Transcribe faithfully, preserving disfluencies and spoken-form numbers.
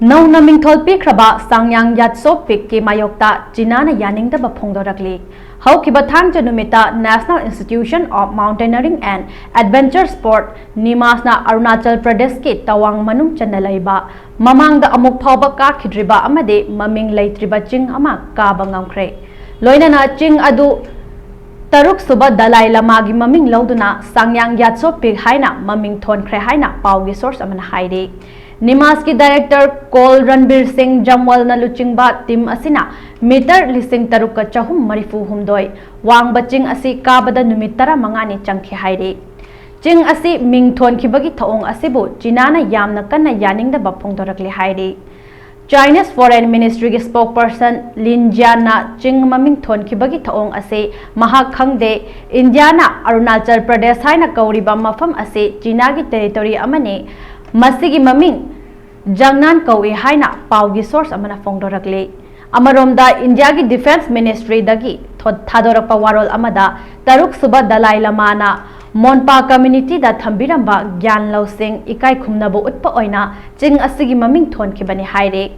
ꯅꯧꯅ ꯃꯤꯡꯊꯣꯜ ꯄꯤꯈ꯭ꯔꯕ ꯁꯥꯡꯌꯥꯡ ꯌꯥꯠꯁꯣ ꯄꯤꯛꯀꯤ ꯃꯥꯌꯣꯛꯇ ꯆꯤꯅꯥꯅ ꯌꯥꯅꯤꯡꯗꯕ ꯐꯣꯡꯗꯣꯔꯛꯂꯤ꯫ ꯍꯧꯈꯤꯕ ꯊꯥꯡꯖ ꯅꯨꯃꯤꯠꯇ National Institution of Mountaineering and Adventure Sport, ꯅꯤꯃꯥꯁꯅ Arunachal ꯄ꯭ꯔꯗꯦꯁꯀꯤ ꯇꯋꯥꯡ ꯃꯅꯨꯡ ꯆꯟꯅ ꯂꯩꯕ, ꯃꯃꯥꯡꯗ ꯑꯃꯨꯛ ꯐꯥꯎꯕ ꯀꯥꯈꯤꯗ꯭ꯔꯤꯕ ꯑꯃꯗꯤ ꯃꯃꯤꯡ ꯂꯩꯇ꯭ꯔꯤꯕ ꯆꯤꯡ ꯑꯃ ꯀꯥꯕ ꯉꯝꯈ꯭ꯔꯦ꯫ ꯂꯣꯏꯅꯅ ꯆꯤꯡ ꯑꯗꯨ ꯇꯔꯨꯛ ꯁꯨꯕ ꯗꯂꯥꯏ ꯂꯃꯥꯒꯤ ꯃꯃꯤꯡ ꯂꯧꯗꯨꯅ ꯁꯥꯡꯌꯥꯡ ꯌꯥꯠꯁꯣ ꯄꯤꯛ ꯍꯥꯏꯅ ꯃꯃꯤꯡ ꯊꯣꯟꯈ꯭ꯔꯦ ꯍꯥꯏꯅ ꯄꯥꯎꯒꯤ ꯁꯣꯔꯁ ꯑꯃꯅ ꯍꯥꯏꯔꯤ꯫ ꯅꯤꯃꯥꯁꯀꯤ ꯗꯥꯏꯔꯦꯛꯇꯔ ꯀꯣꯜ ꯔꯟꯕꯤꯔ ꯁꯤꯡ ꯖꯝꯋꯥꯜꯅ ꯂꯨꯆꯤꯡꯕ ꯇꯤꯝ ꯑꯁꯤꯅ ꯃꯤꯇꯔ ꯂꯤꯁꯤꯡ ꯇꯔꯨꯛꯀ ꯆꯍꯨꯝ ꯃꯔꯤꯐꯨ ꯍꯨꯝꯗꯣꯏ ꯋꯥꯡꯕ ꯆꯤꯡ ꯑꯁꯤ ꯀꯥꯕꯗ ꯅꯨꯃꯤꯠ ꯇꯔꯥꯃꯉꯥꯅꯤ ꯆꯪꯈꯤ ꯍꯥꯏꯔꯤ꯫ ꯆꯤꯡ ꯑꯁꯤ ꯃꯤꯡ ꯊꯣꯟꯈꯤꯕꯒꯤ ꯊꯧꯑꯣꯡ ꯑꯁꯤꯕꯨ ꯆꯤꯅꯥꯅ ꯌꯥꯝꯅ ꯀꯟꯅ ꯌꯥꯅꯤꯡꯗꯕ ꯐꯣꯡꯗꯣꯔꯛꯂꯤ ꯍꯥꯏꯔꯤ꯫ Chinese Foreign Ministryꯒꯤ spokesperson Lin Jianꯅ ꯆꯤꯡ ꯃꯃꯤꯡ ꯊꯣꯟꯈꯤꯕꯒꯤ ꯊꯧꯑꯣꯡ ꯑꯁꯤ ꯃꯍꯥꯛ ꯈꯪꯗꯦ꯫ ꯏꯟꯗꯤꯌꯥꯅ ꯑꯔꯨꯅꯥꯆꯜ ꯄ꯭ꯔꯗꯦꯁ ꯍꯥꯏꯅ ꯀꯧꯔꯤꯕ ꯃꯐꯝ ꯑꯁꯤ ꯆꯤꯅꯥꯒꯤ territory ꯑꯃꯅꯤ꯫ ꯃꯁꯤꯒꯤ ꯃꯃꯤꯡ ꯖꯪꯅꯥꯟ ꯀꯧꯏ ꯍꯥꯏꯅ ꯄꯥꯎꯒꯤ ꯁꯣꯔꯁ ꯑꯃꯅ ꯐꯣꯡꯗꯣꯔꯛꯂꯤ꯫ ꯑꯃꯔꯣꯝꯗ ꯏꯟꯗꯤꯌꯥꯒꯤ ꯗꯤꯐꯦꯟꯁ ꯃꯤꯅꯤꯁꯇ꯭ꯔꯤꯗꯒꯤ ꯊꯣ-, ꯊꯥꯗꯣꯔꯛꯄ ꯋꯥꯔꯣꯜ ꯑꯃꯗ ꯇꯔꯨꯛ ꯁꯨꯕ ꯗꯂꯥꯏ ꯂꯃꯥꯅ ꯃꯣꯟꯄꯥ ꯀꯝꯃ꯭ꯌꯨꯅꯤꯇꯤꯗ ꯊꯝꯕꯤꯔꯝꯕ ꯒ꯭ꯌꯥꯟ ꯂꯧꯁꯤꯡ ꯏꯀꯥꯏ ꯈꯨꯝꯅꯕ ꯎꯠꯄ ꯑꯣꯏꯅ ꯆꯤꯡ ꯑꯁꯤꯒꯤ ꯃꯃꯤꯡ ꯊꯣꯟꯈꯤꯕꯅꯤ ꯍꯥꯏꯔꯤ꯫